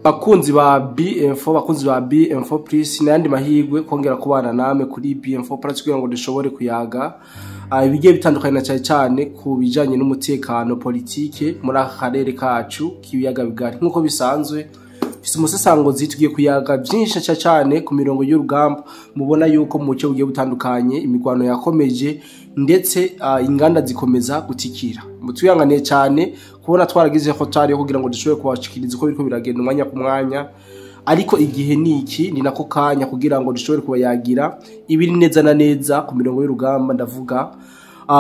Bakunzi ba BM4, bakunzi ba BM4 Plus, n'ayandi mahirwe kongera kubana namwe kuri BM4 Plus kugira ngo dushobore kuyaga ibigiye bitandukanye, na cyane cyane ku bijanye n'umutekano, politike muri aka karere kacu k'ibiyaga bigari. Nk'uko bisanzwe, mfise umusesanguzi, tugiye kuyaga byinshi, cyane cyane ku mirongo y'urugamba. Mubona yuko mu buce bugiye butandukanye imigwano yakomeje, ndetse inganda zikomeza gutikira. Mutwihanganiye cyane kubona twaragize retard yo kugira ngo dushobore kubashikiriza uko biriko biragenda umwanya ku mwanya, ariko igihe ni iki, ni nako kanya kugira ngo dushobore kubayagira ibiri neza na neza ku mirongo y'urugamba, ndavuga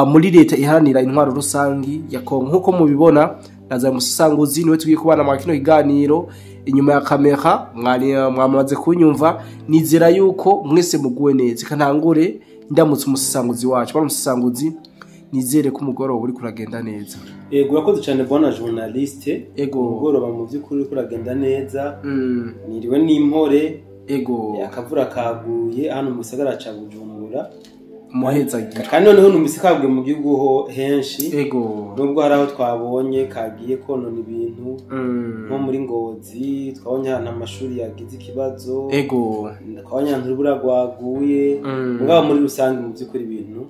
muri Leta Iharanira Intwaro Rusangi ya Kongo. Nk'uko mubibona, naza musesanguzi, niwe tugiye kubana mu kino kiganiro. Inyuma ya kamera mwari mwamaze kunyumva, nizera yuko mwese muguwe neza. Kantangure ndamutse umusesanguzi wacu. Bwana musesanguzi, nizere ko umugoroba uri kuragenda neza. Yego, urakoze cyane, bwana journaliste. Ego. Umugoroba mu by'ukuri uriko uragenda neza. Niriwe n'impore. Akavura kaguye hano mu gisagara ca Bujumbura. Muhezagira. Kandi noneho numvise kaguye mu gihugu ho henshi. Nubwo hari aho twabonye kagiye konona ibintu, nko muri Ngozi twabonye ahantu amashuri yagize ikibazo. Twabonye ahantu urubura rwaguye. Mugabo muri rusange, mu by'ukuri, ibintu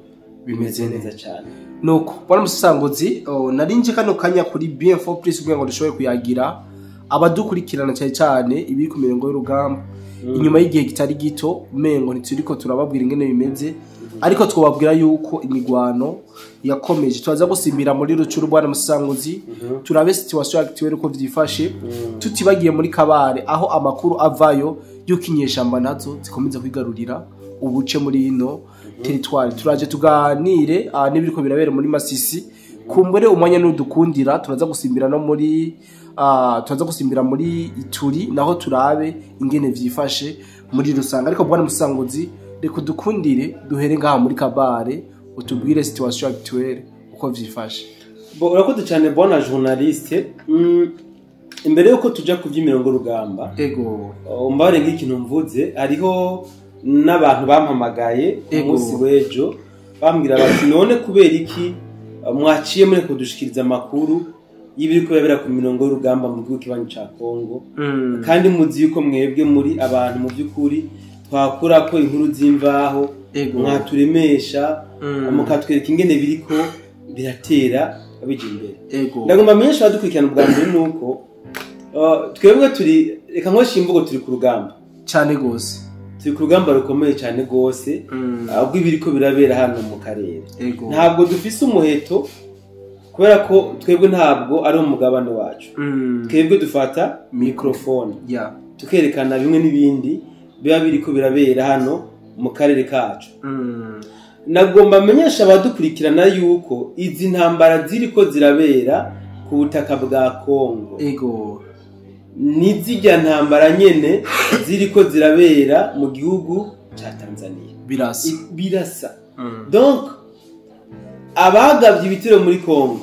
bimeze neza neza cyane. Nuko bwana musesanguzi, oh, narinje kano kanya kuri BM4 Plus kugira ngo dushobore kuyagira abadukurikirana, cyane cyane ibiri ku mirongo y'urugamba. Inyuma y'igihe kitari gito umengo ntituriko turababwira ingene bimeze, ariko twababwira yuko imigwano yakomeje. Turaza gusimbira muri Rutshuru, bwana musesanguzi, turabe situation actuelle uko vyifashe, tutibagiye muri Kabare aho amakuru avayo yuko inyeshamba nazo zikomeza kwigarurira ubuce muri ino territoire. Turaje tuganire n'ibiriko birabera muri Masisi. Kumbure umwanya nudukundira, turaza gusimbira no muri turaza gusimbira muri Ituri, naho turabe ingene vyifashe muri rusanga. Ariko bwana musanguzi, reka dukundire duhere ngaha muri Kabare, utubwire situation actuelle uko vyifashe. Bo, urakoze cyane, bwana journaliste. Imbere yuko tuja ku vy'imirongo rugamba, umbare nk'ikintu mvuze, hariho n'abantu bampamagaye ku munsi w'ejo, bambwira bati: "None kubera iki mwaciye muri kudushikiriza amakuru y'ibiriko birabera ku mirongo y'urugamba mu gihugu kibanyi ca Kongo, kandi muzi yuko mwebwe muri abantu mu by'ukuri twakura ko inkuru z'imvaho, mwaturemesha, mukatwereka ingene biriko biratera bija imbere?" Ndagomba menyesha abadukurikirana ubwa mbere nuko twebwe turi, reka nkoreshe imvugo, turi ku rugamba. Cyane gose. Turi ku rugamba rukomeye cyane gose, ahubwo ibiriko birabera hano mu karere, ntabwo dufise umuheto, kubera ko twebwe ntabwo ari umugabane wacu. Twebwe dufata microphone, tukerekana bimwe n'ibindi biba biriko birabera hano mu karere kacu. Nagomba menyesha abadukurikirana yuko izi ntambara ziriko zirabera ku butaka bwa Kongo ni zirya ntambara nyene ziriko zirabera mu gihugu ca Tanzania. Birasa. Birasa. Donc abagavye ibitero muri Kongo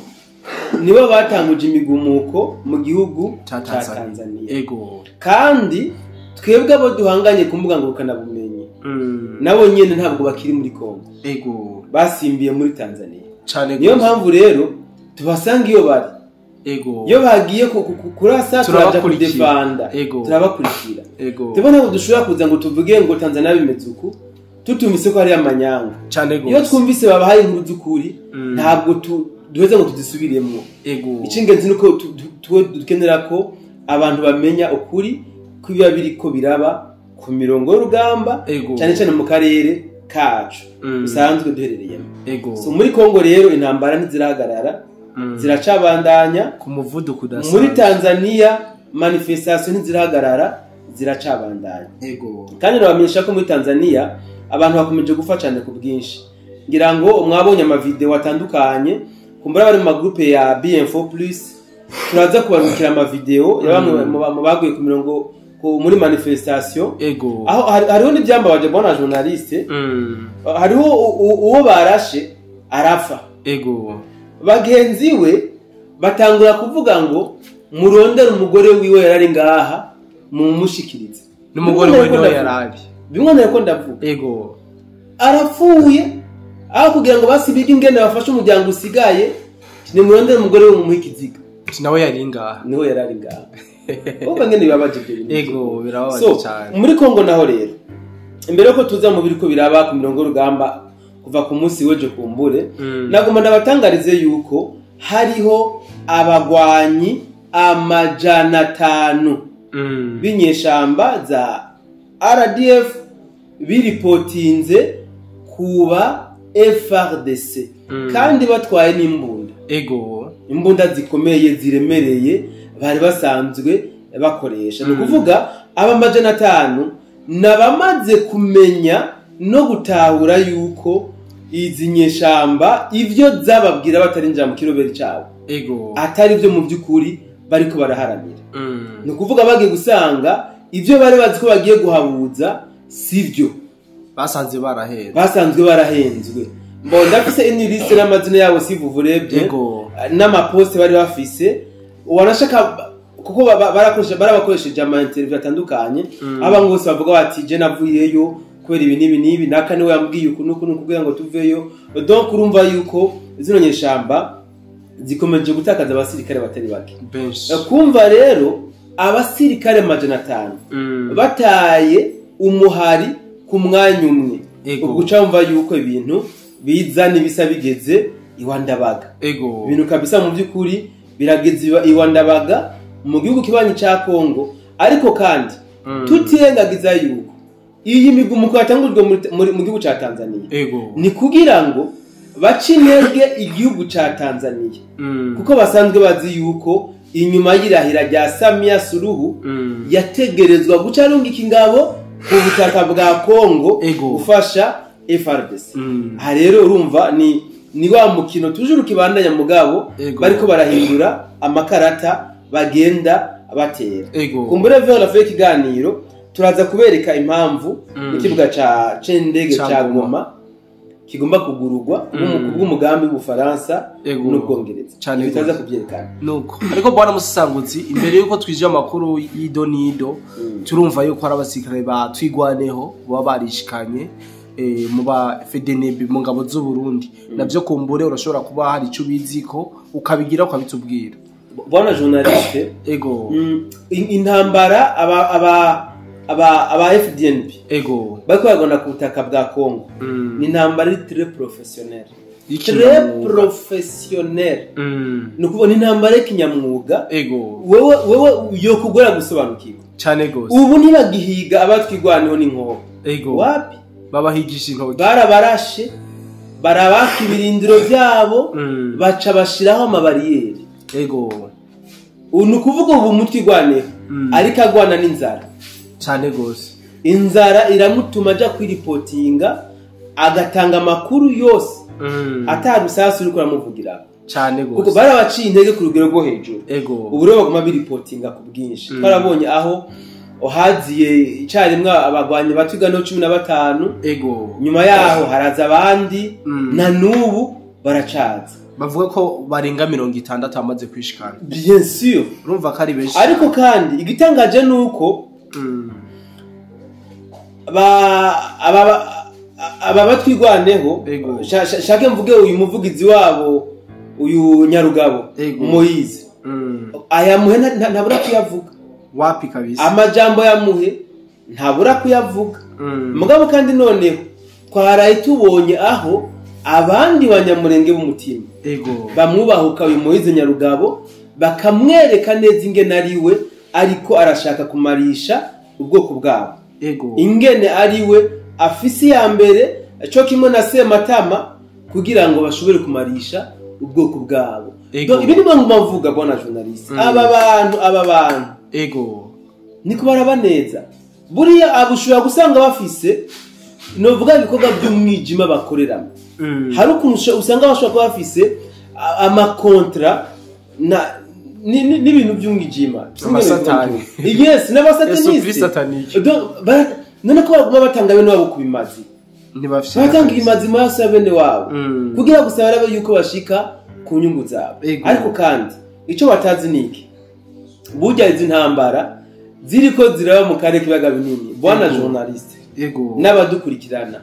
nibo batanguje imigumuko mu gihugu ca ca Tanzania. Tanzania. Kandi twebwe abo duhanganye ku mbuga ngurukanabumenyi, nabo nyene ntabwo bakiri muri Kongo, basimbiye muri Tanzania. Cane Niyo gose. mpamvu rero tubasanga iyo bari. Iyo bagiye kurasa, turaja Turabakurikira. kudefanda. Turabakurikira. Twebwe ntabwo dushobora kuza ngo tuvuge ngo Tanzania bimeze uku, tutumvise ko hari amanyanga. Cane Iyo gose. twumvise babahaye inkuru z'ukuri, ntabwo duheza ngo tuzisubiremwo. Icy'ingenzi ni uko dukenera ko abantu bamenya ukuri ko biba biriko biraba ku mirongo y'urugamba, cyane cyane mu karere kacu dusanzwe duherereyemo. So muri Kongo rero intambara ntizirahagarara, ziracabandanya. Ku muvuduko udasanzwe. Muri Tanzania manifestation ntizirahagarara, ziracabandanya. Kandi nabamenyesha ko muri Tanzania abantu bakomeje gupfa cyane ku bwinshi. Ngira ngo mwabonye amavideo atandukanye, kumbura bari mu magroupe ya BM4 Plus, turaza kubarukira amavideo ya bamwe mu baguye ku mirongo muri manifestation. Aho hariho n'ibyambabaje, bwana journaliste. Hariho uwo barashe arapfa, bagenzi we batangura kuvuga ngo murondere umugore wiwe yarari ngaha, mumushikirize. N'umugore Bimwe we nariko niwe ndavuga. yarari. Bimwe nariko ndavuga. Arapfuye, aho kugira ngo basibige ingene bafashe umuryango usigaye, nimurondere umugore we mumuhe ikiziga. Nawe yari ngaha. Niho yari ari ngaha. Ubwo ngene bibabaje ibyo bintu. Ego, birababaje cyane. Muri Kongo naho rero, imbere yuko tuza mu biriko biraba ku mirongo y'urugamba kuva ku munsi w'ejo kumbure, nagomba ndabatangarize yuko hariho abagwanyi 500 b'inyeshamba za RDF biripotinze kuba FARDC, kandi batwaye n'imbunda. Ego, imbunda zikomeye ziremereye bari basanzwe bakoresha. Ni ukuvuga aba 500 nabamaze kumenya no gutahura yuko izi nyeshamba ivyo zababwira batarinjira mu kiroberi cabo. Ego, atari byo mu byukuri bariko baraharanira. Ni ukuvuga bagiye gusanga ivyo bari bazi ko bagiye guhabuza sivyo, basanze barahenzwe. Basanzwe barahenzwe. Mbona ndafise ini liste n'amazina yabo si vuvurebye n'amaposte bari bafise, wanashaka kuko barabakoresheje ama interview atandukanye. Aba ngose bavuga bati je navuyeyo kubera ibi n'ibi n'ibi, naka niwe yambwiye uku nuku kugira ngo tuveyo. Donc urumva yuko zino nyeshamba zikomeje gutakaza abasirikare batari bake. Kumva rero abasirikare 500 bataye umuhari ku mwanya umwe, ubwo ucamva yuko ibintu biza n'ibisa bigeze iwandabaga. Ego, ibintu kabisa mu byukuri birageze iwandabaga mu gihugu kibanyi ca Kongo. Ariko kandi tutirengagiza yuko iyi migumuko yatangujwe mu gihugu ca Tanzania. Ego, ni kugira ngo bace intege igihugu ca Tanzania, kuko basanzwe bazi yuko inyuma y'irahira rya Samia Suluhu yategerezwa guca arungika ingabo ku butaka bwa Kongo gufasha FARDC. Aha rero urumva ni wa mukino tujuru kibandanya mugabo bariko barahindura amakarata bagenda batera. Kumbure vers la fin ikiganiro turaza kubereka impamvu ikibuga ca c'indege ca Goma kigomba kugurugwa kubw'umugambi w'Ubufaransa n'Ubwongereza. Bitaza kubyerekana. Nuko ariko bwana Musangutsi, imbere yuko twije amakuru y'ido nido, turumva yuko ari abasirikare ba Twigwaneho baba barishikanye mu ba FDNB mu ngabo z'u Burundi. Navyo kumbure urashobora kuba hari ico biziko ukabigira ukabitubwira. Bwana journaliste, ego, intambara aba FDNB, ego, bariko bagona ku butaka bwa Kongo, ni intambara très professionnelle. Très professionnelle. Ni ukubona intambara y'ikinyamwuga. Ego, wewe yo kugora gusobanukirwa cyane gose. Ubu ntibagihiga abatwigwaneho n'inkoho. Ego, wapi babahigisha intoki, barabarashe, barabaka ibirindiro byabo, baca bashiraho amabariyeri. Ego, ni ukuvuga ubu mutwigwaneho ariko agwana n'inzara cyane gose. Inzara iramutuma aja kwiripotinga agatanga amakuru yose atarusasu uriko aramuvugira cyane gose, kuko barabaciye intege ku rugero rwo hejuru. Ego, ubu rero baguma biripotinga ku bwinshi. Twarabonye aho haziye icarimwe abagwanyi batwigwaneho 15. Ego, nyuma yaho haraza abandi, na nubu baracaza. Bavuga ko barenga 60 amaze kwishikana. Bien sûr, urumva ko ari benshi. Ariko kandi igitangaje nuko aba batwigwaneho, shake mvuge uyu muvugizi wabo uyu Nyarugabo Moise, ayamuhe ntabura kuyavuga. Wapi kabisa, amajambo yamuhe ntabura kuyavuga. Mugabo kandi noneho twaraye tubonye aho abandi banyamurenge b'umutima, ego, bamwubahuka uyu Moise Nyarugabo, bakamwereka neza ingene ariwe ariko arashaka kumarisha ubwoko bwabo. Ego, ingene ariwe afisi ya mbere cyo kimwe na Sematama kugira ngo bashobore kumarisha ubwoko bwabo. Ibi ni bwo mvuga bwana journaliste. Aba bantu ego niko baraba neza. Buriya abushobora gusanga bafise novuga ibikorwa by'umwijima bakoreramo. Hari ukuntu usanga bashobora kuba bafise amakontra na n'ibintu by'umwijima. Amasatani. Yes, n'abasataniste. None ko baguma batanga bene wabo kubimazi. Ntibafise. Batanga ibimazi maso ya bene wabo. Kugira gusa barabe yuko bashika ku nyungu zabo. Ariko kandi ico batazi niki? Burya izi ntambara ziriko ziraba mu karere k'ibiyaga binini. Bwana journaliste. Ego. N'abadukurikirana.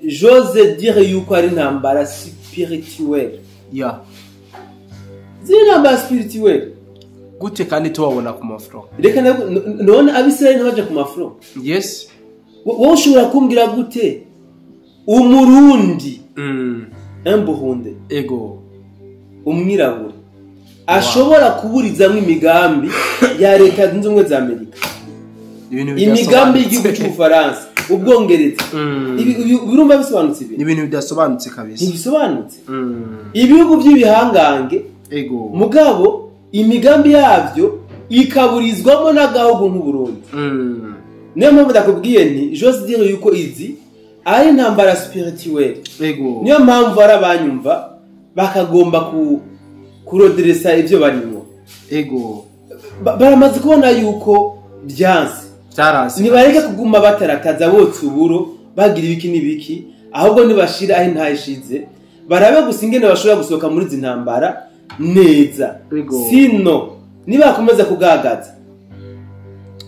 J'ose dire yuko ari intambara spirituelle. Ya. Ziri intambara spirituelle. Gute kandi tubabona ku mafro? Reka none Abisirayeli ntibaje ku mafro? Yes. Wowe ushobora kumbwira gute Umurundi, Burunde, ego, umwirabura ashobora kuburizamwo imigambi ya Leta Zunze Ubumwe za Amerika, imigambi y'igihugu cy'Ubufaransa, Ubwongereza? Birumva bisobanutse ibi? Ni ibintu bidasobanutse kabisa. Ntibisobanutse. Ibihugu by'ibihangange, ego, mugabo imigambi yavyo ikaburizwamo n'agahugu nk'Uburundi. Niyo mpamvu ndakubwiye nti j'ose dire yuko izi ari intambara spirituelle. Ego. Niyo mpamvu ari abanyumva bakagomba kuroderesa ivyo barimo. Ego. Baramaze kubona yuko byanse. Byaranse. Nibareke kuguma batarataza botsa uburo bagira ibiki n'ibiki, ahubwo nibashira aho intayishize barabe gusa ingene bashobora gusohoka muri izi ntambara neza. Sino nibakomeza kugagaza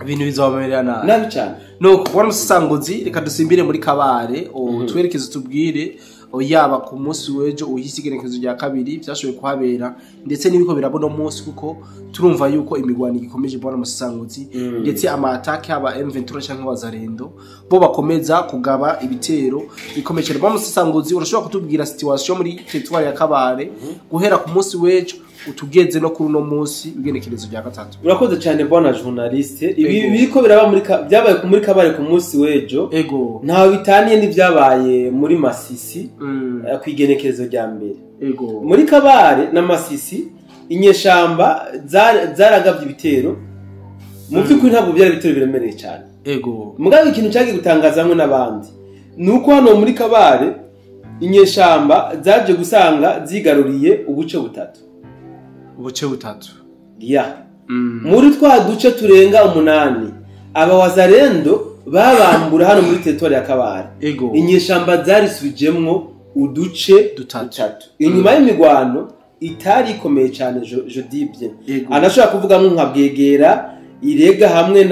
ibintu bizobamerera nabi. Nabi cyane. Nuko kubona umusanguzi, reka dusimbire muri Kabare, twerekeze tubwire yaba ku munsi w'ejo uhise igenekerezo rya kabiri byashoboye kuhabera, ndetse n'ibiko birabona munsi, kuko turumva yuko imigwano ikomeje. Kubona umusanguzi, ndetse ama attaque haba M23 cyangwa Wazalendo bo bakomeza kugaba ibitero bikomeje. Kubona umusanguzi, urashobora kutubwira situation muri territoire ya Kabare guhera ku munsi w'ejo utugeze no kuri uno munsi w'igenekerezo rya gatatu? Urakoze cyane bwana journaliste. Ibi biriko biraba muri byabaye muri Kabare ku munsi w'ejo, ego, ntawe bitaniye n'ibyabaye muri Masisi ku igenekerezo rya mbere. Ego. Muri Kabare na Masisi inyeshamba zaragavye ibitero. Mu by'ukuri ntabwo byari ibitero biremereye cyane. Ego. Mugabo ikintu cyagiye gutangazamwe n'abandi nuko hano muri Kabare inyeshamba zaje gusanga zigaruriye ubuce butatu. Ubuce butatu. Ya. Muri twa duce turenga 8 aba Wazalendo babambura hano muri territoire ya Kabare. Ego. Inyeshamba zarisubijemwo uduce dutatu. Inyuma y'imigwano itari ikomeye cyane, je dis bien. Anashobora kuvuga nka Bwegera, Irega hamwe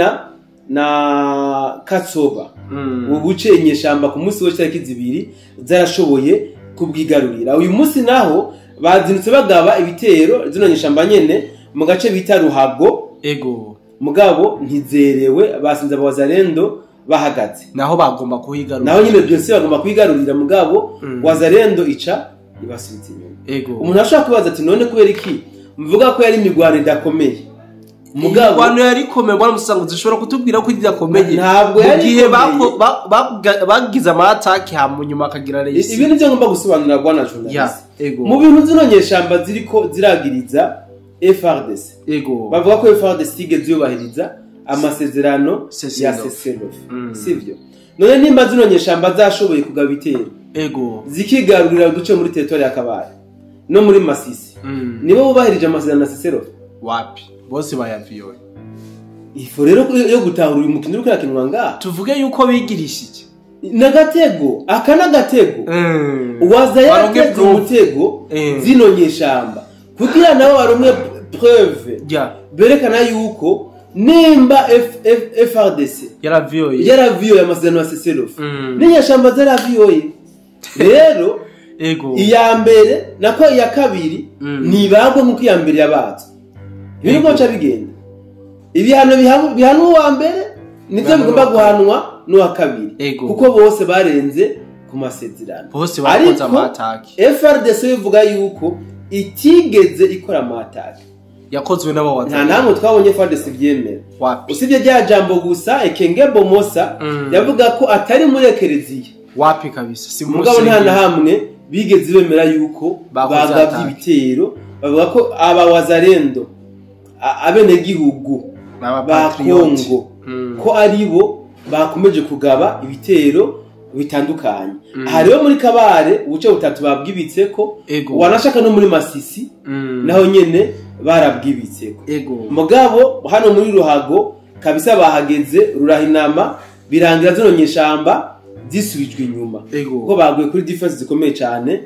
na Katsoba. Ubuce inyeshamba ku munsi w'itariki 2 zarashoboye kubwigarurira. Uyu munsi naho bazinutse bagaba ibitero zino nyeshamba nyene mu gace bita Ruhago. Ego. Mugabo ntizerewe, basinze Abawazalendo bahagaze. Naho bagomba kuhigarurira. Naho nyine byose bagomba kuhigarurira, mugabo Wazalendo ica ibasubiza inyuma. Ego. Umuntu ashobora kubaza ati none kubera iki mvuga ko yari imigwano idakomeye? Mugabo imigwano yari ikomeye, bwana musanguzi ushobora kutubwira ko idakomeye? Ntabwo yari igihe bagize ama attack hama nyuma akagira reyisi. Ibi nivyo ngomba gusobanura bwana journaliste. Ego. Mu bintu zino nyeshamba ziriko ziragiriza FARDC. Ego. Bavuga ko FARDC igeze yubahiriza amasezerano ya cessez-le-feu. Sivyo? None nimba zino nyeshamba zashoboye kugaba ibitero, ego, zikigarurira uduce muri territoire ya Kabare no muri Masisi, nibo bubahirije amasezerano ya cessez-le-feu? Wapi, bose bayaviyoye. Ifo rero yo gutahura uyu mukino uriko urakinwa ngaha, tuvuge yuko bigirishije nagatego aka nagatego uwaza yarateze umutego zino nyeshamba kugira nabo barumwe preuve berekana yuko nimba FARDC yaraviyoye amasezerano ya cessez-le-feu, n'inyeshamba zaraviyoye. Rero ego, iya mbere nako iya kabiri nibagwe nkuko iya mbere yabatswe. Ibi niko bica bigenda. Ibihano bihanwa uwa mbere nivyo bigomba guhanwa n'uwa kabiri, kuko bose barenze ku masezerano, bose bakoze amataki. FARDC bivuga yuko itigeze ikora amataki yakozwe n'abawaza. Nta namwe twabonye FARDC byemera. Usibye rya jambo gusa Ekenge Bomosa yavuga ko atari muri ekereziya. Wapi kabisa. Si mugabo nta na hamwe bigeze bemera yuko bagavye ibitero. Bavuga ko aba Wazalendo abenegihugu ba Kongo ko aribo bakomeje kugaba ibitero bitandukanye. Aha rero muri Kabare ubuce butatu babwibitseko, wanashaka no muri Masisi naho nyene barabwibitseko. Mugabo hano muri Ruhago kabisa bahageze rurahinama birangira zino nyeshamba zisubijwe inyuma, kuko baguye kuri defense zikomeye cyane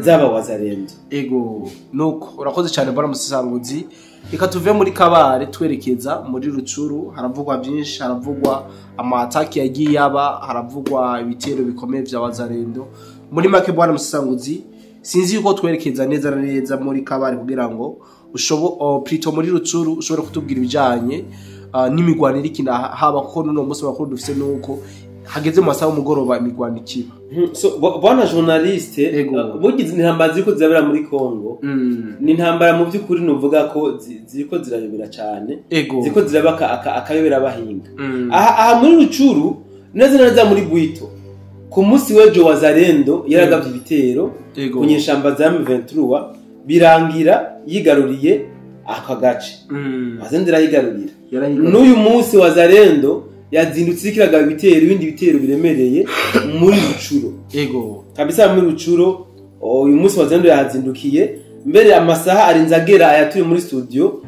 z'aba Wazalendo. Ego. Nuko urakoze cyane bwana musanguzi. Reka tuve muri Kabare twerekeza muri Rucuru. Haravugwa byinshi, haravugwa ama attack yagiye yaba, haravugwa ibitero bikomeye vya Wazalendo. Muri make bwana musanguzi, sinzi yuko twerekeza neza na neza muri Kabare kugira ngo Plutôt muri Rucuru, ushobora kutubwira ibijanye n'imigwaniro ikina haba, kuko n'uno munsi makuru dufise nuko hageze mu masaha y'umugoroba imigwano ikiba. So, bwana journaliste, bugize intambara ziriko zirabera muri Congo, ni intambara mu by'ukuri nuvuga ko ziriko zirayobera cyane, ziriko ziraba akayobera abahinga. Aha muri Rucuru, neza neza muri Bwito, ku munsi w'ejo Wazalendo yaragavye ibitero ku nyeshamba za M23, birangira yigaruriye aka gace. Wazalendo irayigarurira. Yarayigaruriye. N'uyu munsi Wazalendo yazindutse iriko iragaba ibitero, ibindi bitero biremereye muri Rucuru. Kabisa muri Rucuru, uyu munsi Wazalendo yahazindukiye mbere amasaha arenze agera aya turi muri studio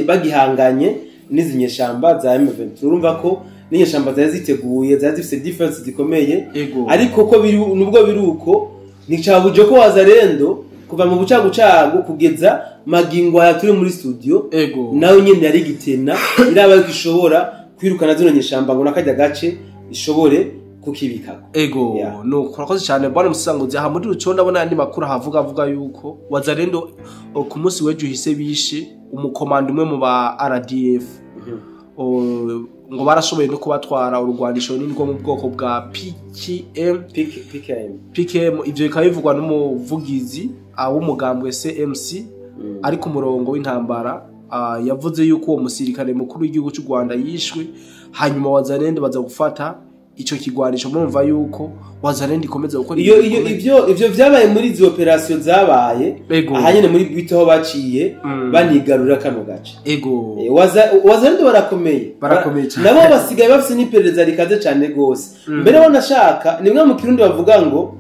bagihanganye n'izi nyeshamba za M23. Urumva ko n'inyeshamba zari ziteguye, zari zifise défense zikomeye. Ariko ko biri nubwo biri uko, nticabuje ko Wazalendo kuva mu bucagucagu kugeza magingo aya turi muri studio nawe nyene yari gitena iraba yuko ishobora kwirukana zino nyeshamba ngo nakajya gace ishobore kukibikako. Nuko urakoze cyane, bwana Musanguzi. Aha muri Rucuru ndabona andi makuru ahavuga, avuga yuko Wazalendo ku munsi w'ejo uhise bishe umukomando umwe mu ba RDF. Ngo barashoboye no kubatwara urugwanisho runini rwo mu bwoko bwa PKM. PKM. PKM. Ivyo bikaba bivugwa n'umuvugizi w'umugambwe CMC ari ku murongo w'intambara. Yavuze yuko uwo musirikare mukuru w'igihugu cy'u Rwanda yishwe, hanyuma Wazalendo baza gufata ico kigwanisho. Murumva yuko Wazalendo ikomeza gukora iyo ibintu iyo bikomeye. Ivyo vyabaye muri izo opération zabaye aha nyene muri Bwito, aho baciye banigarurira kano gace. Wazalendo barakomeye. Barakomeye cyane. Nabo basigaye bafise n'iperereza rikaze cyane gose. Mbere wanashaka ni bimwe mu Kirundi bavuga ngo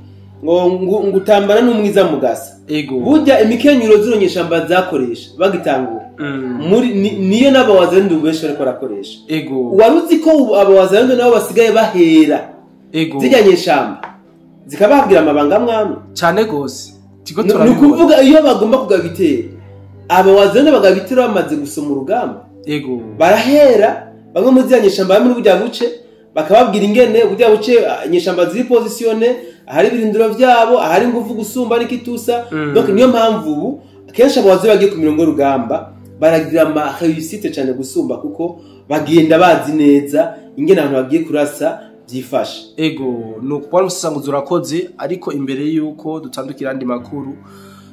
utambara n'umwiza mugasa. Burya imikenyuro zino nyeshamba zakoresha bagitangura muri niyo n'aba Wazalendo benshi bariko barakoresha. Wari uzi ko ubu aba Wazalendo nabo basigaye bahera zirya nyeshamba zikababwira amabanga amwe? Cyane gose, tiko Ni turabibona. ukuvuga iyo bagomba kugaba ibitero, aba Wazalendo bagaba ibitero bamaze gusoma urugamba. Barahera bamwe muri ziriya nyeshamba bari muri burya buce, bakababwira ingene burya buce inyeshamba ziri positionnées, ahari ibirindiro vyabo, ahari ingufu gusumba n'ikitusa. Donc niyo mpamvu ubu kenshi abo Wazalendo bagiye ku mirongo y'urugamba baragira ama réussite cyane gusumba, kuko bagenda bazi neza ingene abantu bagiye kurasa byifashe. Nuko bwana Musanguzi, urakoze. Ariko imbere yuko dutandukira andi makuru,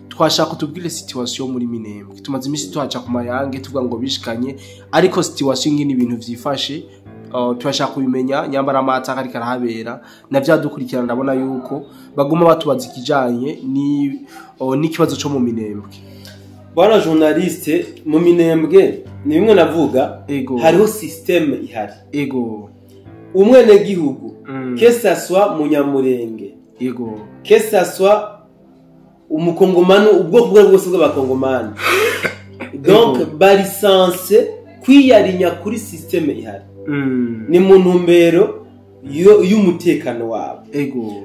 twashaka kutubwire situation muri Minembwe. Tumaze iminsi tuhaca ku mayange, tuvuga ngo bishikanye, ariko situation ingene ibintu vyifashe turashaka kubimenya. Nyambara amataka ariko arahabera na vyadukurikirana, ndabona yuko baguma batubaza ikijanye ni n'ikibazo co mu Minembwe. Bwana journaliste, mu Minembwe ni bimwe navuga, hariho système ihari. Umwenegihugu, que ça soit Munyamurenge, que ça soit umukongomani, ubwoko bwe bwose bw'abakongomani, donc bari censé kwiyarinya kuri système ihari. Ni mu ntumbero y'umutekano wabo.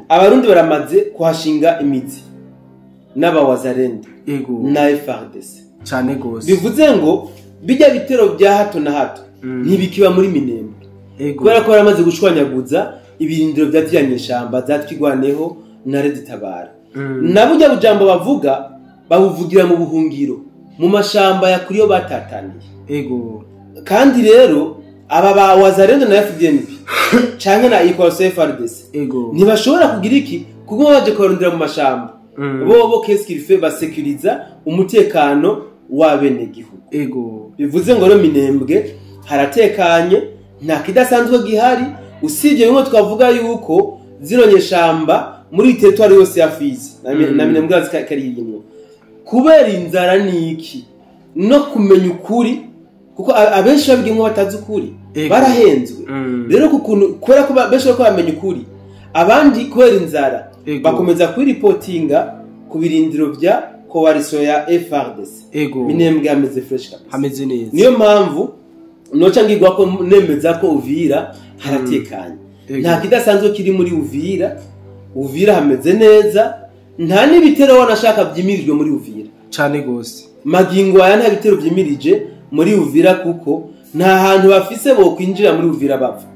Abarundi baramaze kuhashinga imizi n'abawazarende na FARDC. Cyane gose. Bivuze ngo bijya bitero bya hato na hato ntibikiba muri Minembwe, kubera ko baramaze gushwanyaguza ibirindiro bya ziriya nyeshamba za Twigwaneho na Red Tabara. Na burya bujambo bavuga babuvugira mu buhungiro, mu mashamba ya kuri yo batataniye. Kandi rero aba ba Wazalendo na FDNB canke na Equal FARDC ntibashobora kugira iki kuko baje kubarondera mu mashamba. Bobo qu'est-ce qu'il fait? Basekuriza umutekano w'abenegihugu. Bivuze ngo rero Minembwe haratekanye, nta kidasanzwe gihari, usibye bimwe twavuga yuko zino nyeshamba muri territoire yose ya Fizi na Minembwe kariyimwo kubera inzara niki no kumenya ukuri, kuko abenshi babigimwo batazi ukuri. Barahenzwe. Rero kukuntu kubera ko benshi bariko bamenya ukuri, abandi kubera inzara bakomeza kwiripotinga ku birindiro vya coalition ya FARDC. Minembwe hameze fresh kabisa. Hameze neza. Niyo mpamvu noca ngirwa ko nemeza ko Uvira haratekanye. Nta kidasanzwe kiri muri Uvira. Uvira hameze neza, nta n'ibitero wanashaka vyimirijwe muri Uvira. Cyane gose. Magingo aya nta bitero vyimirije muri Uvira, kuko nta hantu bafise bokwinjira muri Uvira bapfa.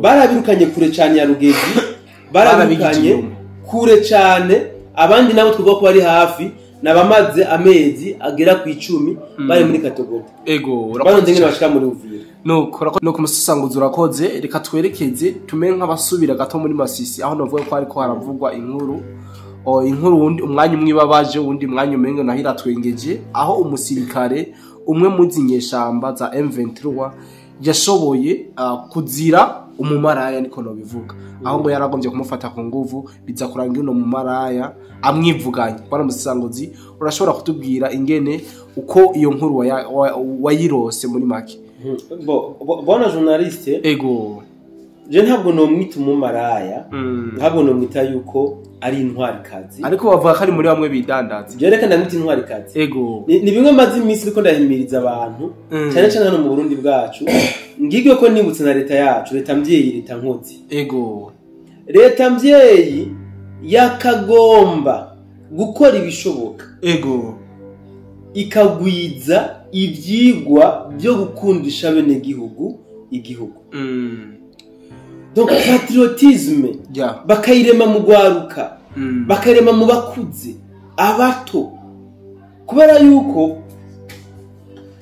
Barabirukanye kure cyane ya Rugezi, barabirukanye Barabigije inyuma. kure cyane. Abandi nabo twivuga ko bari hafi. Nabamaze amezi agera ku 10 bari muri Katogota. Ego, urakoze ngene bashika muri Uvira. No kumusasanguza urakoze. Reka twerekeze tume nk'abasubira gato muri Masisi, aho navuga ko ariko haravugwa inkuru. Inkuru wundi umwanya umwe babaje, wundi mwanya umengo nahira twengeje, aho umusirikare umwe mu zinyeshamba za M23 yashoboye kuzira umumaraya, niko no bivuga, aho ngo yaragombye kumufata ku nguvu, biza kurangira uno mumaraya amwivuganye. Bwana musasanguzi, urashobora kutubwira ingene uko iyo nkuru wayirose muri make? Bwana journaliste, ego, je ntabwo nomwita umumaraya, ntabwo nomwita yuko ari intwarikazi, ariko bavuga ko ari muri bamwe bidandaza. Je reka ndamwita intwarikazi. Ego, ni bimwe maze iminsi niko ndahimiriza abantu, cyane cyane hano mu Burundi bwacu, ngibyo ko nibutse na leta yacu, leta mvyeyi, leta nkozi. Ego, leta mvyeyi yakagomba gukora ibishoboka. Ego, ikagwiza ivyigwa byo gukundisha bene gihugu igihugu. Donc patriotisme bakayirema mu gwaruka, bakayirema mu bakuze, abato, kubera yuko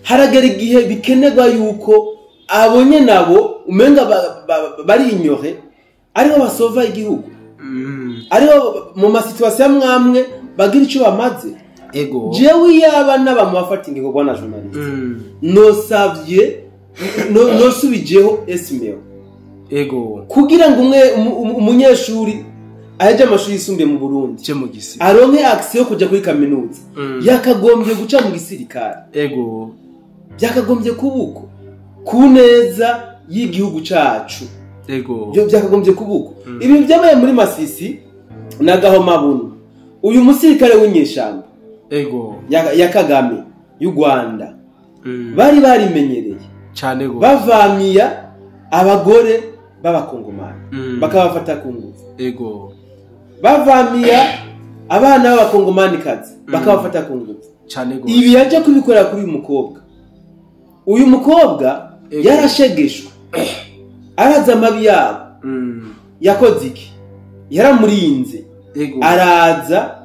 haragera igihe bikenerwa yuko abonye nabo umenga bari inyore, ariho basova igihugu, ariho mu masituation amwamwe bagira ico bamaze. Ego, jewe yaba n'abamufata ingingo bwana journaliste, no savye no subijeho esmeo. Ego, kugira ngo umwe umunyeshuri aheje amashuri yisumbuye mu Burundi aronke accès yo kuja kuri kaminuza, yakagombye guca mu gisirikare. Ego, byakagombye kubuko ku neza y'igihugu cacu. Ego, byo byakagombye kubuko. Ibi byabaye muri Masisi na Gahoma. Uyu musirikare w'inyeshamba, ego, ya Kagame y'u Rwanda, bari barimenyereye cyane go bavamiya abagore b'abakongomani, bakabafata ku ngufu. Ego, bavamiya abana b'abakongomani kazi, bakabafata ku ngufu cyane go. Ibi yaje kubikora kuri uyu mukobwa. Uyu mukobwa yarashegeshwe, araza amabi yabo. Yakoze iki? Yaramurinze. Ego, araza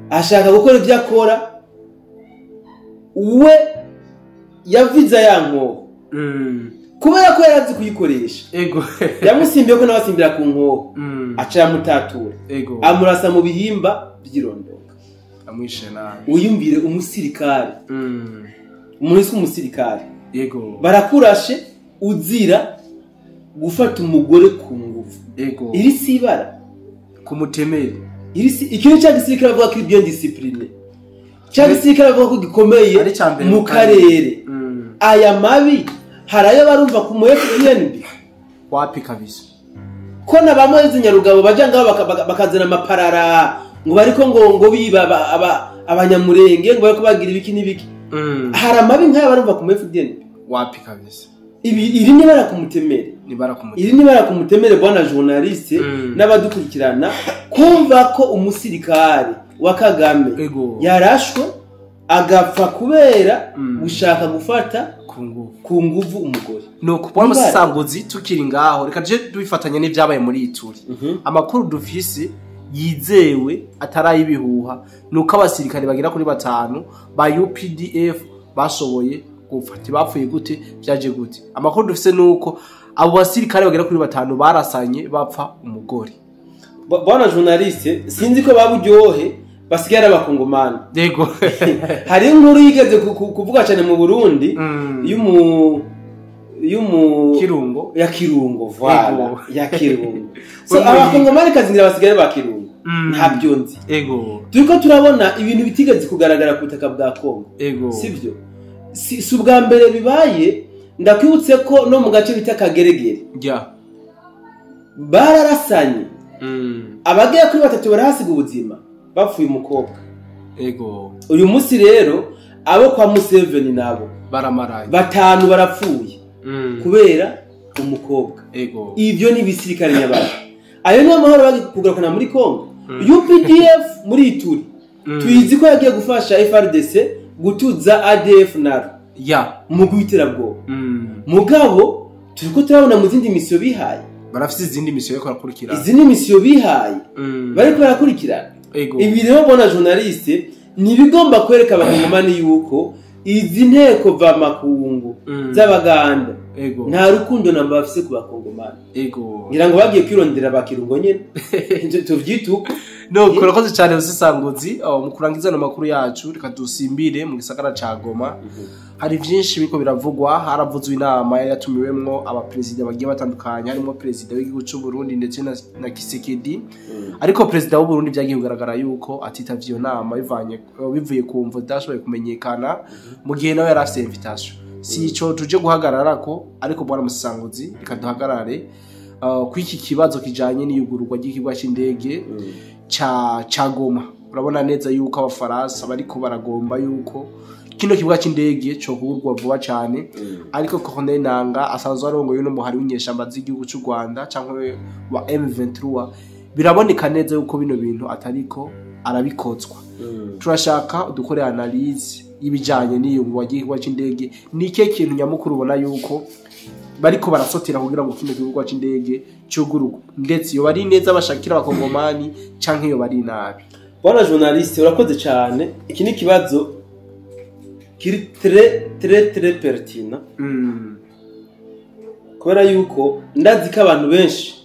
ashaka gukora ibyo akora, we yaviza ya nkoho. Kubera ko yarazi kuyikoresha. Ego, yamusimbiye ko nabasimbira ku nkoho, aca yamutatura. Ego, amurasa mu bihimba by'irondoka, amwishe nabi. Uyumvire umusirikare, umuntu umusirikare. Ego, barakurashe uzira gufata umugore ku nguvu. Ego, iri si ibara kumutemere. Iri si ikintu cya gisirikare bavuga ko bien discipline, cya gisirikare bavuga ko gikomeye mu karere. Aya mabi harayo barumva ku FDNB wapi kabisa, ko nabamaze Nyarugabo baja ngaho bakazana amaparara ngo bariko ngo biba abanyamurenge, ngo bariko bagira ibiki n'ibiki. Hari amabi nk'aya barumva ku FDNB wapi kabisa. Ibi iri ni bara kumutemere, iri ni bara kumutemere bwana journaliste n'abadukurikirana, kumva ko umusirikare wa Kagame yarashwe agapfa kubera gushaka gufata ku nguvu umugore. Nuko bwana musasanguzi, tukiri ngaho reka je dubifatanye n'ivyabaye muri Ituri. Amakuru dufise yizewe atarayibihuha nuko abasirikare bagera kuri 5 ba UPDF bashoboye gufata. Bapfuye gute? Byaje gute? Amakuru dufise nuko abo basirikare bagera kuri 5 barasanye bapfa umugore. Bwana journaliste, sinzi ko baburyohe basigara abakongomani. Yego, hari inkuru yigeze kuvuga cyane mu Burundi y'umu Kirungo, ya Kirungo, voilà, ya Kirungo. So abakongomani kazingira basigare ba Kirungo, ntabyo nzi. Ego, turiko turabona ibintu bitigeze kugaragara ku butaka bwa Kongo. Ego, sivyo? Si ubwa mbere bibaye. Ndakwibutse ko no mu gace bita Kageregere bararasanye, abagera kuri 3 barahasiga ubuzima, bapfuye umukobwa. Ego, uyu munsi rero abo kwa Museveni nabo baramaraye, 5 barapfuye kubera umukobwa. Ego, ibyo ni bisirikare nyabaga. Ayo niyo mahoro bagi kugarukana muri Kongo. UPDF muri Ituri tuyizi ko yagiye gufasha FRDC gutuza ADF naro ya mu gwiterabwoba. Mugabo turiko turabona mu zindi misiyo bihaye, barafite izindi misiyo yo barakurikirana, izindi misiyo bihaye bariko barakurikirana. Ibi rero bona journaliste Ntibigomba kwereka abakongomani yuko izi nteko mvamakungu z'abaganda nta rukundo namba bafise ku bakongomani. Ngira ngo bagiye kwirondera bakirungo nyene tuvyite uko. No, kurakoze cyane usisanguzi. Mu kurangiza amakuru yacu, reka dusimbire mu gisagara ca Goma. Hari vyinshi biriko biravugwa. Haravuzwe inama yari yatumiwemwo abaperezida bagiye batandukanye, harimo perezida w'igihugu c'u Burundi ndetse na Kisekedi. Ariko perezida w'u Burundi vyagiye kugaragara yuko atitavye iyo nama bivuye ku mvo zidashoboye kumenyekana, mu gihe nawe yari afise invitation. Si ico tuje guhagararako, ariko bwana Musanguzi, reka duhagarare kw'iki kibazo kijanye n'iyugururwa ry'ikibuga c'indege ca Goma. Urabona neza yuko abafaransa bariko baragomba yuko kino kibuga c'indege co kugurwa vuba cane, ariko Corneille Nangaa asanzwe arongoye uno muhari w'inyeshamba z'igihugu c'u Rwanda canke wa M23. Biraboneka neza yuko bino bintu atariko arabikozwa. Turashaka dukore analyse y'ibijanye n'iyugurwa ry'ikibuga c'indege. Ni ikihe kintu nyamukuru ubona yuko bariko barasotera kugira ngo kino kibuga c'indege cugururwe, ndetse iyo bari neza bashakira abakongomani canke iyo bari nabi? Bwana journaliste, urakoze cyane. Iki ni ikibazo kiri très très très pertinent, kubera yuko ndazi ko abantu benshi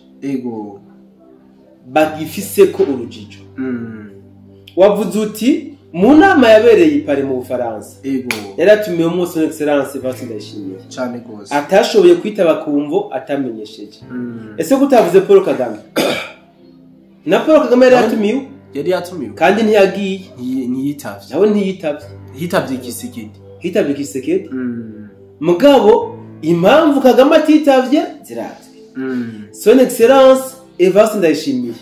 bagifise ko urujijo. Wavuze uti mu nama yabereye i Paris mu Bufaransa, yari yatumiwemo Son Excellence Evariste Ndayishimiye, Cane gose. atashoboye kwitaba ku mvo atamenyesheje. Ese ko utavuze Paul Kagame? Na Paul Kagame yari yatumiwe. Yari yatumiwe. Kandi ntiyagiye. Ntiyitavye. Nawe ntiyitavye. Hitavye Kisekedi. Hitavye Kisekedi. Mugabo impamvu Kagame atitavye zirazwi. Son Excellence Evariste Ndayishimiye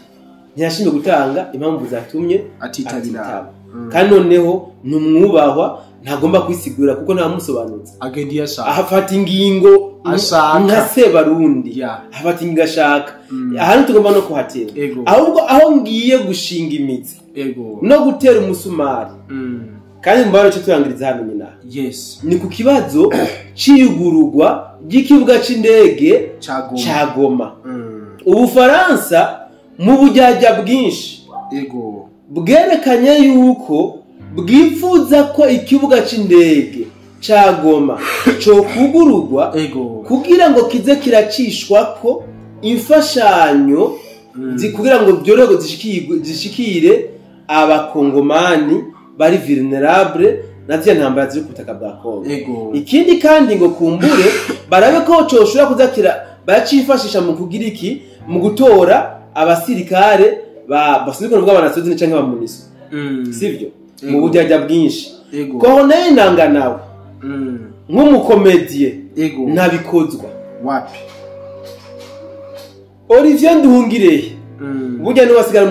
ntiyashimye gutanga impamvu zatumye atitaba inama. Atitaba. Kandi noneho numwubahwa, ntagomba kwisigura kuko ntamusobanutse. Agenda iyo ashaka. Ahafata ingingo ashaka. Nka Sebarundi. Afata ingingo ashaka. Aha tugomba no kuhatera. Ahubwo aho ngiye gushinga imizi no gutera umusumari, kandi mbaro cyo turangiriza hano nyina, ni ku kibazo c'iyugururwa ry'ikibuga c'indege ca Goma. Ca Goma. Ubufaransa mu bujyajya bwinshi bwerekanye yuko bwifuza ko ikibuga c'indege ca Goma cokugururwa kugira ngo kize kiracishwako imfashanyo, kugira ngo byoroherwe zishikire abakongomani bari vulnerable na ziriya ntambara ziri ku butaka bwa Kongo. Ikindi kandi ngo kumbure barabe ko coshobora kuza baracifashisha mu kugira iki, mu gutora abasirikare ba basirikare bwa banasozini canke ba MONUSCO. Sivyo? Mu bujyajya bwinshi. Corneille Nangaa nawe nk'umukomedie ntabikozwa. Wapi. Olivier Nduhungirehe, burya niwe asigara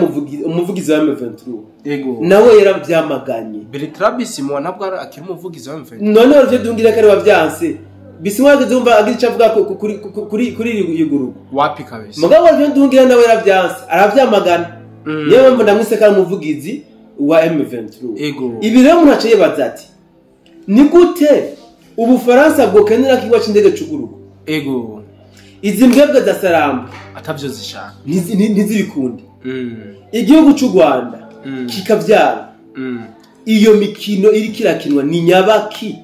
umuvugizi wa M23, nawe yarabyamaganye. Bertrand Bisimwa ntabwo akiri umuvugizi wa M23. None Olivier Nduhungirehe kare wavyanse, Bisimwa yageze umva agira icyo avuga kuri iri guruko. Wapi kabisa. Mugabo Olivier Nduhungirehe nawe yaravyanse, aravyamagana. Niyo mpamvu ndamwise ko ari umuvugizi wa M23. Ibi rero umuntu aciye yibaza ati ni gute Ubufaransa bwokenera ko ikibuga c'indege cugururwa, izi mbwebwe za Saramba atavyo zishaka, ntizibikunde, igihugu c'u Rwanda kikavyara? Iyo mikino iriko irakinwa ni nyabaki?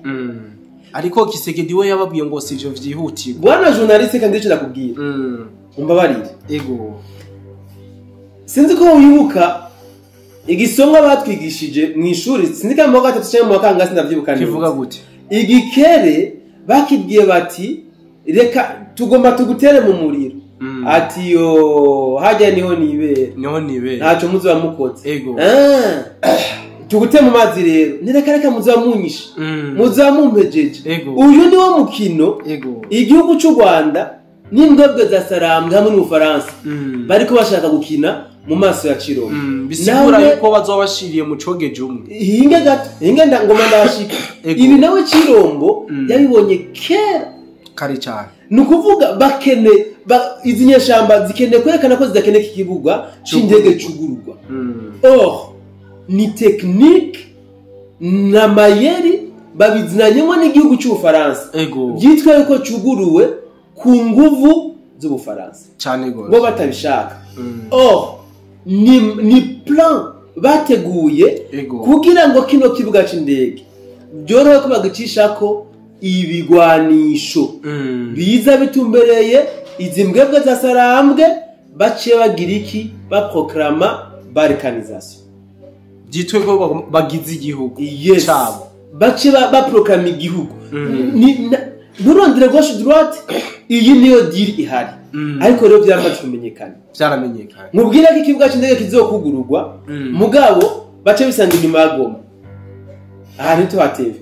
Ariko Kisekedi we yababwiye ngo si ivyo vyihutirwa. Bwana journaliste, kandi ico ndakubwira, umbabarire. Sinzi ko wibuka igisomwa batwigishije mu ishuri, sinzi ko ari mu wa gatatu cyangwa mu wa kangahe, sindavyibuka neza. Kivuga gute? Igikere bakibwiye bati reka tugomba tugutere mu muriro. Ati yo hajya niho nibera. Niho nibera. Ntacyo muzoba mukoze. Ah, tugute mu mazi rero, nireka reka muzoba munyishe, muzoba mumpejeje. Uyu niwo mukino igihugu cy'u Rwanda n'imbwebwe za Sarambwe hamwe n'Ubufaransa bariko bashaka gukina mu maso ya Ciroma. Bisigura yuko bazoba bashiriye mu cogeje umwe. Hinge gato, hinge ngoma ndashika. Ibi nawe Cirombo yabibonye kera. Kare cyane. Ni ukuvuga bakene izi nyeshamba zikeneye kwerekana ko zidakeneye iki kibuga c'indege cugururwa. Or ni technique na mayeri babizinanyemo n'igihugu cy'Ubufaransa, byitwa yuko cuguruwe ku nguvu z'Ubufaransa Cyane gose. Bo batabishaka. Or ni plan Bateguye kugira ngo kino kibuga c'indege byorohe ko bagicishako ibigwanisho biza bitumbereye izi mbwebwe za Sarambwe, baciye bagira iki? Baproclama balkanisation. Byitwe ko bagize igihugu cabo. Baciye baproclama igihugu. Nturondere gauche droite, iyi niyo deal ihari. Ariko rero byamaze kumenyekana. Byaramenyekanye. Mubwira ko ikibuga c'indege kizokugururwa, mugabo bace bisanga inyuma ya Goma. Aha ntituhateve.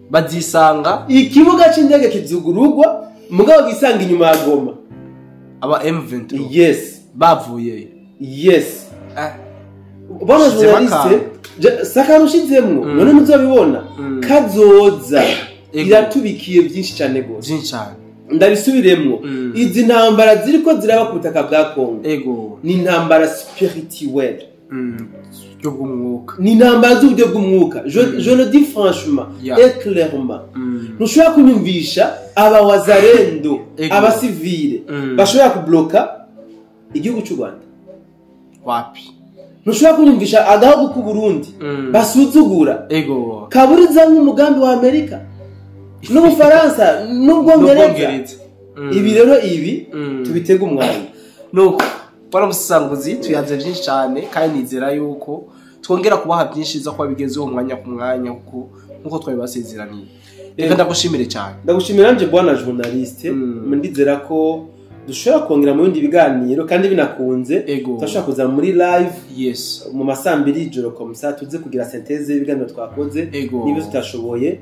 Bazisanga ikibuga c'indege kizugururwa, mugabo bisanga inyuma ya Goma. Aba M23. Yes. Bavuye. Yes. Bwana journaliste, sakarushizemwo none muzobibona kazoza iratubikiye byinshi cyane gose. Byinshi cyane. Ndabisubiremwo. Izi ntambara ziriko ziraba ku butaka bwa Kongo. Ego. Ni intambara spirituelle. Bw'umwuka. Ni intambara z'uburyo bw'umwuka. Je le dis franchement et clairement. Ntushobora kunyumvisha aba wazalendo, abasivile bashobora kubloka igihugu cy'u Rwanda. Wapi? Ntushobora kunyumvisha agahugu k'u Burundi basuzugura. Ego. Kaburiza nk'umugambi wa Amerika n'Ubufaransa n'Ubwongereza. Ibi rero ibi tubitega umwanya. Nuko bwana musanguzi tuyanze byinshi cyane kandi nizera yuko twongera kubaha byinshi za kwa bigezeho umwanya ku mwanya kuko nkuko twabibasezeraniye. Reka ndagushimire cyane. Ndagushimira nje bwana journaliste, ndizera ko dushobora kongera mu bindi biganiro kandi binakunze turashobora kuza muri live. Yes. Mu masambiri y'ijoro comme ça tuze kugira synthèse y'ibiganiro twakoze n'ibyo tutashoboye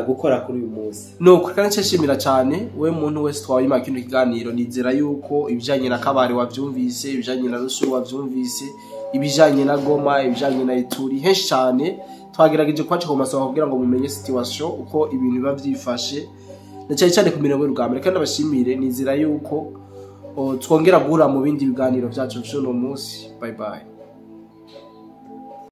gukora kuri uyu munsi. Nuko kandi nshimira cyane we muntu wese twawima kino kiganiro, nizera yuko ibijanye na Kabare wavyumvise, ibijanye na Rusu wavyumvise, ibijanye na Goma, ibijanye na Ituri, henshi cyane twagerageje kwaca ku masoko kugira ngo mumenye situation uko ibintu biba vyifashe na cyane cyane ku mirongo y'urugamba. Kandi ndabashimire, nizera yuko twongera guhura mu bindi biganiro byacu by'uno munsi. Bye bye.